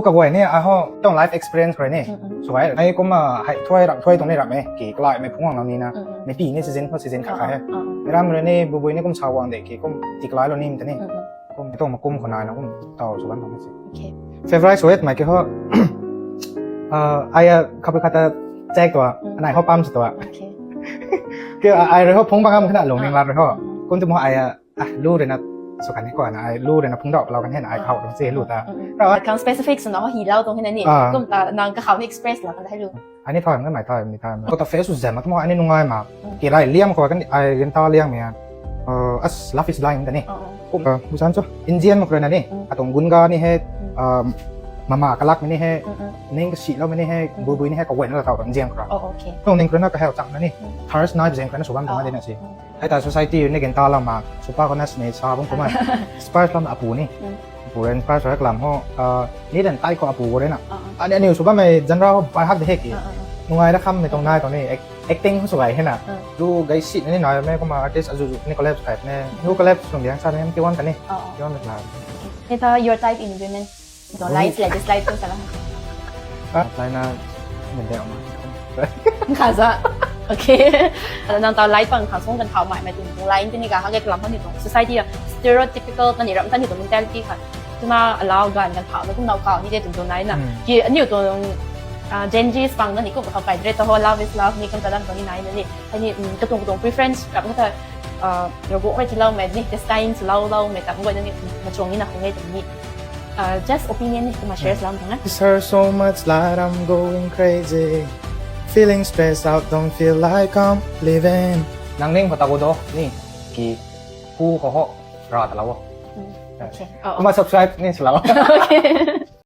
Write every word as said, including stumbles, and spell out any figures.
Kaguay ni, ai ho, tuang life experience khou ni. Swai, ai kumna, hei thuai ram, thuai tuang ni ram e, ki kalai mei phungwang lam ni na. Mei pi ni season ho season khat khat he. Ram rui ni, bubui ni kum sa wang de, ki kum tiklai lou ni mta ni. Kum, tuang ma kum khou nai na kum, tau sw kan tuang ni si. Favorite sweat mei ki ho, ai a, khapui khata check tua, anai ho pam sa tua. Ki ai rui ho phung bangam khana lung ning lat rui ho. Kum tu mo ai a, Ah, lu rui na, sw kan ni khou na, ai lu rui na phungdauh palau kan hei na, ai khou tuang si lu ta. Ra, Kang specific swna ho hi lau tuang hei na ni. Kum ta nang kakhou ni express la kan hei lu. Ai ni thai, mei thai, mei thai. Khou ta face sw zam, kum ai ni nungai ma. Ki rai liang khou kan, ai rin ta liang mei. Uh, as love is blind ta ni. Kum, uh, busan cho, Indian mak rui na ni. Atuang gunga ni hei, um, mama kalak mei ni hei, ning kasi lou mei ni hei, bubui ni hei, kawen la tau tuang Indian khou. Oh, okay. Tuang ning khou na kaheu chang na ni. Thirst night zeng khou na sw bam tuang ai di na si. Hei ta society ni gen ta lam ma, supa khou na sini sa bam kumna. Spice lam apu ni. Apu ren spice rak lam ho, ah, ni den tai khou apu khou ren na. Ani, aniu supa mei genre ho bai hak de he ki. Nungai ra kham mei tuang nai tuang ni, act-, acting ho sw gay he na. Lu gay si ni nai mei kumna artist azuzu ni collab kai ne. Lu collab sw biang sa ni, M T one ta ni. M T one ta. Hei ta your type in women. Tuang like, like, dislike tu sa la. Ah, lai na, min de ma. Kha za. Okay. Nang tau like pang khang sung kan thau mai, mai tuang, tuang like tini ka, ha, ke kalam ho ni tuang society a stereotypical ta ni ram ta ni tuang mentality kha. Tuna allow gan kan thau, na kum nau kau ni de tuang tuang nai na. Ki, aniu tuang, ah, Gen Zs pang na ni kum khou kai dre ta ho, love is love, ni kum ta lam tuang ni nai na ni. Hei ni, mm, katuang, katuang preference, ram kata, ah, ravguangc rui tiilou mei ni, destiny swlou lou mei ta, mei guay na ni, mm, machuang ni na khou nge tuang ni. Uh, just opinion ni, kumna share slam thang e. Miss her so much, like I'm going crazy. Feeling stressed out, don't feel like I'm living. Nang ning khou ta gu do, ni, ki, hu khou ho, ra ta lau. Mm, okay. Oh. Kumna subscribe ni swlou. Okay.